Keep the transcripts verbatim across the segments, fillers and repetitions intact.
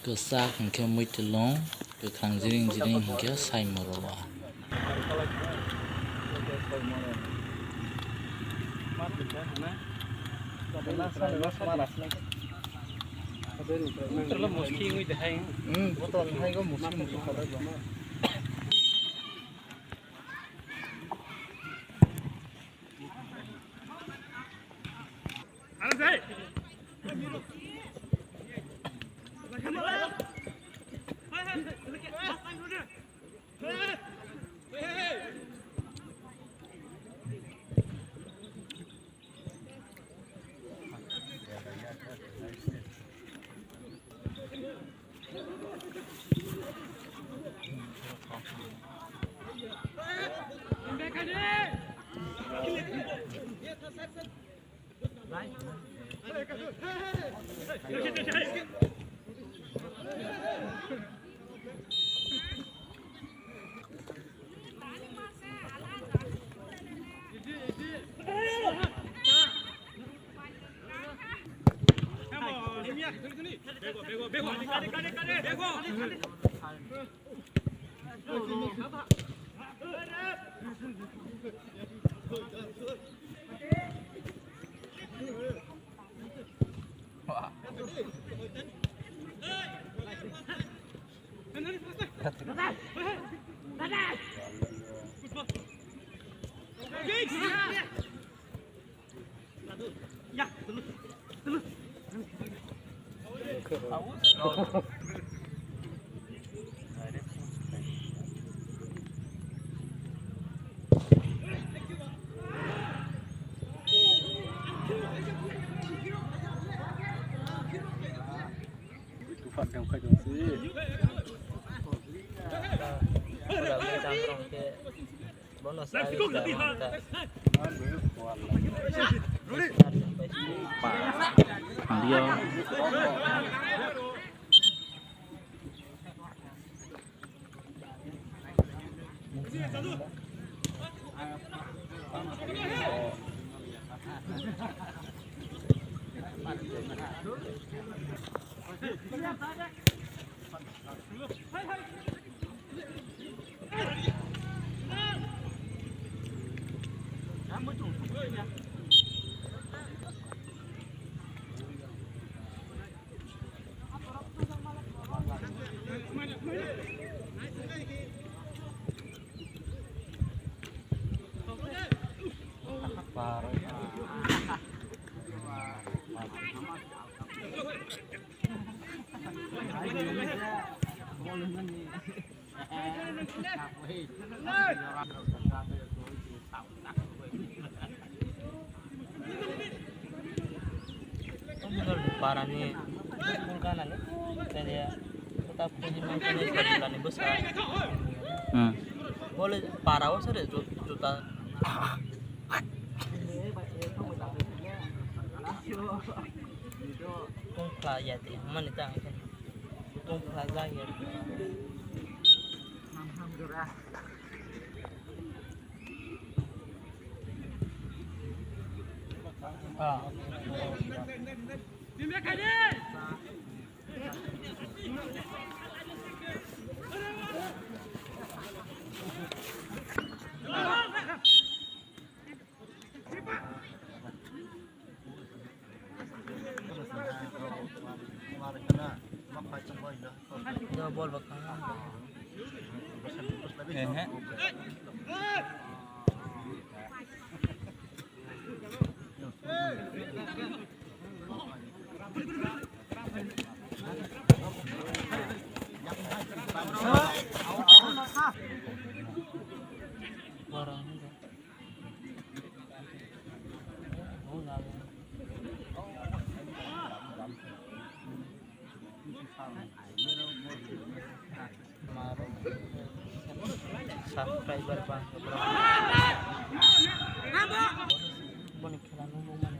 Kwchak hinkhe muitulung, kwkhwrang jiring jiring hinkhe saimoro. Bono sa. Parani bulganani tede kota puji mangkani bulani bwsa. Hmm. Bole para o sare juta. Tongkla ya de mani ta. Tongkla ya. Subscriber bang. Boni khela nungmani.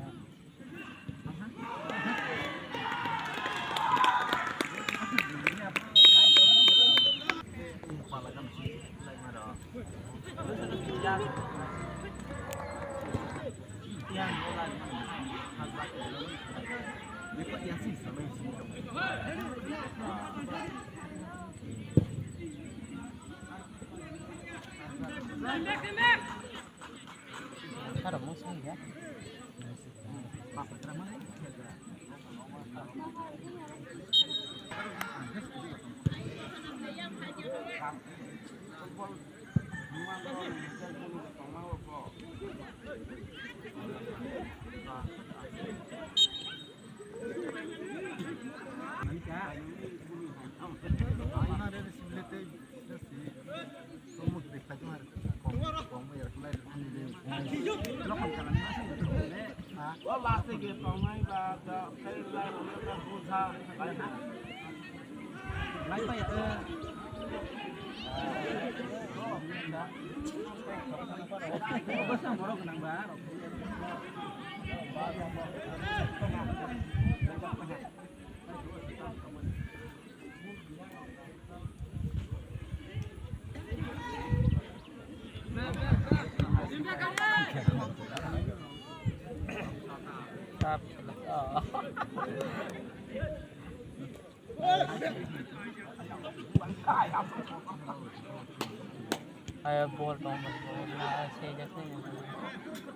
Ayo, bol tong, bol, bol, na, se, se, se.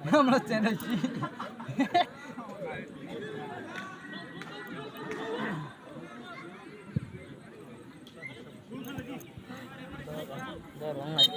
Hamla channel si. Dor, dor, wng lai.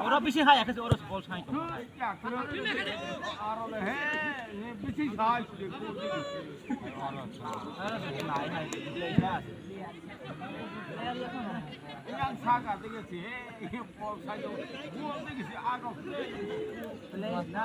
Oro bisi hai, akhe oro bol sai tong. Aro le he, he bisi sai. Yang saka tege si, he bol sai tong. Bol tege si, aro play. Play na.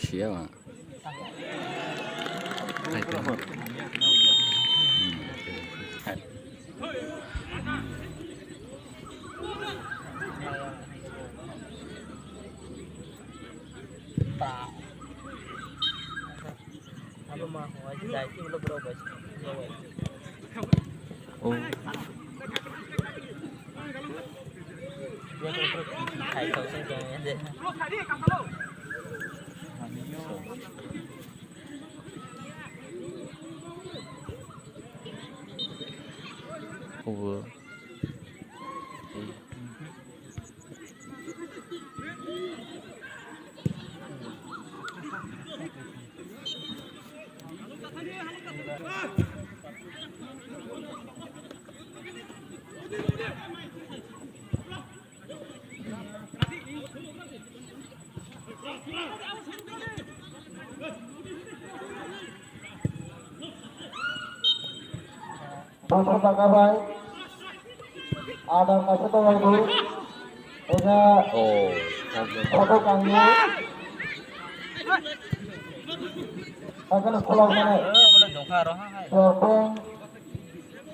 Siapa? Abo ma hwnwi jai tei ulo borok bai se. Oh. Yak ulo borok khai tong sing tong ya de. Obo. Bosong taka bai. Ada masuk ke lagu. Ega. Oh, foto kangni. Akan sekolah mana? Boleh dongkar roh hai. Sorpeng.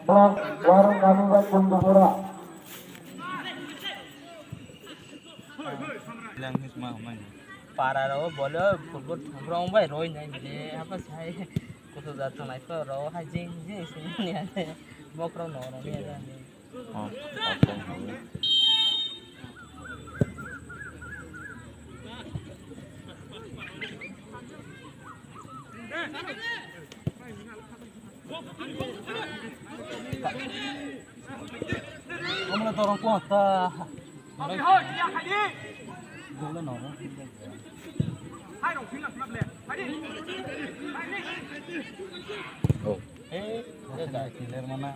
Warung kami bai kundukura. Para rao bole football thumrong bai roi nai de apa sai kutu da tonai ko ro hai jing jing sini ane bokro no ro ni ada ni. Oh, apa ni? Omla dorong ko ta. Gole no. Oh. Eh, clear mana?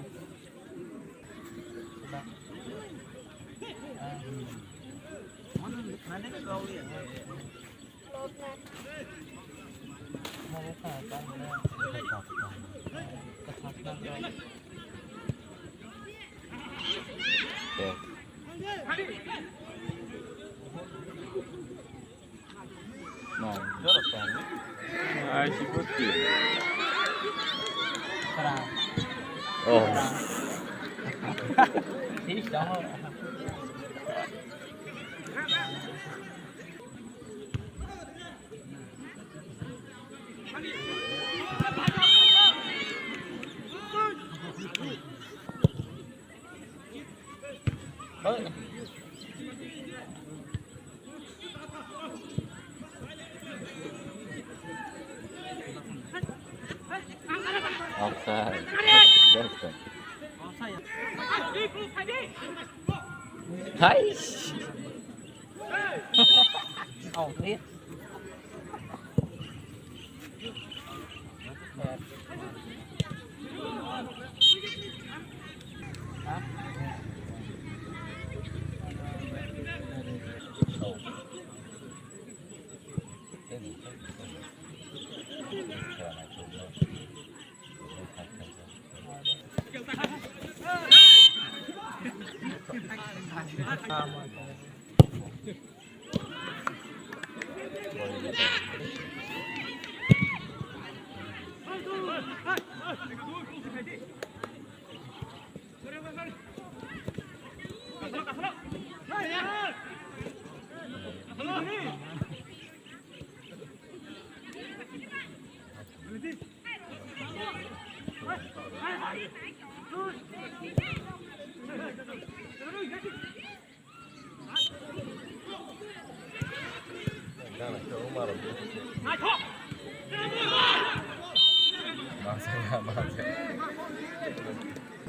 Ai, si putih. Oh. Offside. Offside. Hai. Oh, iya.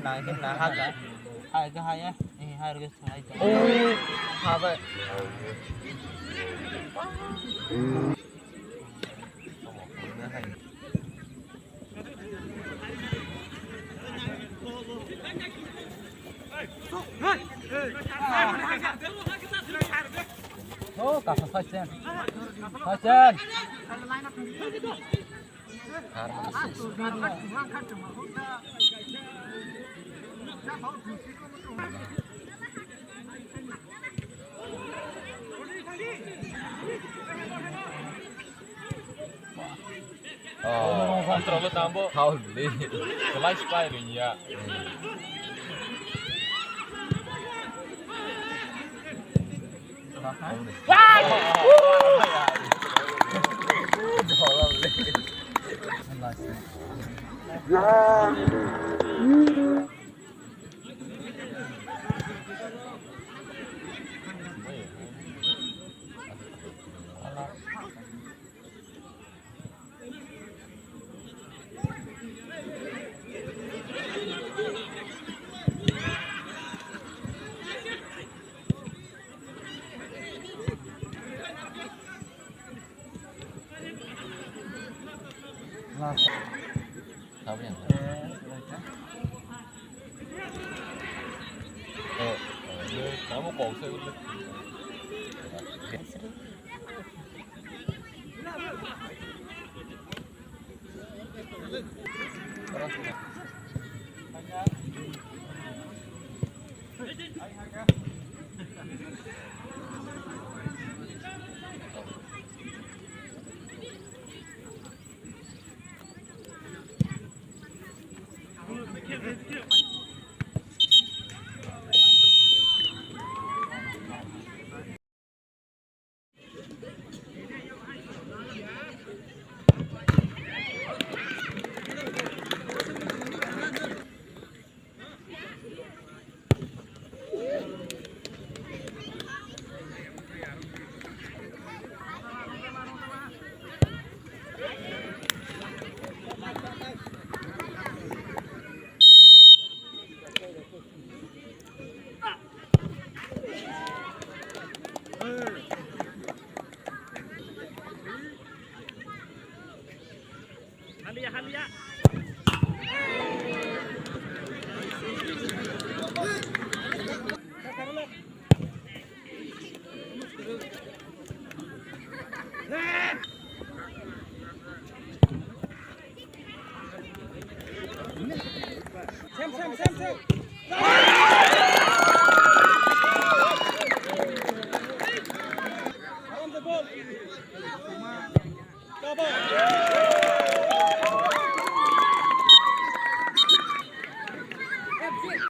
Nang khe nang ha ga. Hai ga hai ya. Eh, hai ro ge sanai to. Oh, ha bai. Oh, kasa sachen. Sachen. Oh, control tambo. Foul le. Flash fire ya. Halia, halia. Sam, sam, sam, sam.